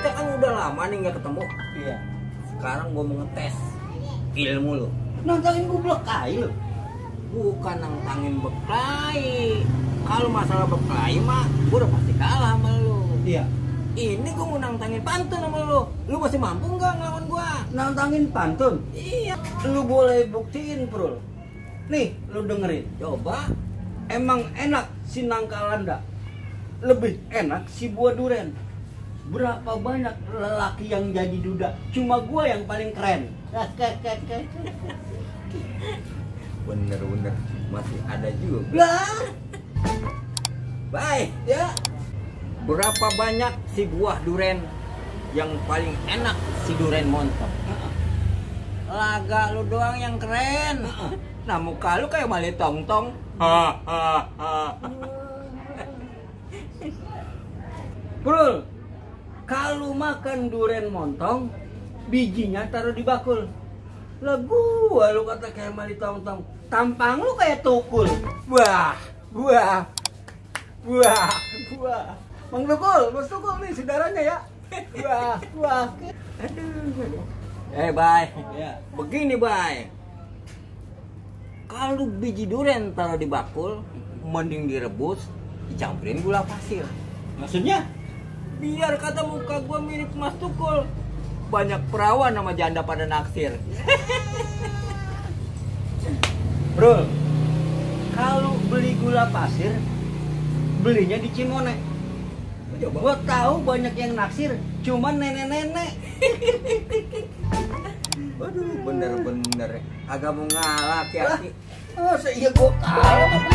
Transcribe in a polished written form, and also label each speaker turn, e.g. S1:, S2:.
S1: Kita kan udah lama nih nggak ketemu.
S2: Iya.
S1: Sekarang gua mau ngetes ilmu lu.
S2: Nantangin gue bekai lo.
S1: Bukan nantangin berkelahi. Kalau masalah berkelahi mah gua udah pasti kalah sama lu.
S2: Iya.
S1: Ini gua mau nantangin pantun sama lu. Lu masih mampu nggak ngelawan gua?
S2: Nantangin pantun.
S1: Iya.
S2: Lu boleh buktiin, Bro. Nih, lu dengerin.
S1: Coba.
S2: Emang enak si nangkalanda. Lebih enak si buah duren. Berapa banyak lelaki yang jadi duda, cuma gua yang paling keren.
S1: Bener-bener masih ada juga.
S2: Lah,
S1: Baik.
S2: ya.
S1: Berapa banyak si buah duren yang paling enak si duren montong? Laga lu doang yang keren. Nah muka lu kayak Mali Tongtong.
S2: Bro, kalau makan duren montong, bijinya taruh di bakul. Lah gua lu kata kayak Mali Tongtong, tampang lu kayak tukul.
S1: Wah, wah, wah.
S2: Mang Tukul, Mas Tukul nih saudaranya ya. Wah.
S1: Aduh. Bay.
S2: Ya.
S1: Begini, Bay. Kalau biji duren taruh di bakul, mending direbus, dicampurin gula pasir.
S2: Maksudnya?
S1: Biar kata muka gua mirip Mas Tukul. Banyak perawan sama janda pada naksir.
S2: Bro, kalau beli gula pasir, belinya di Cimone.
S1: Coba.
S2: Gua tahu banyak yang naksir, cuman nenek-nenek.
S1: Waduh, bener-bener agak mau ngalah, Ki.
S2: Oh, iya gua kalah.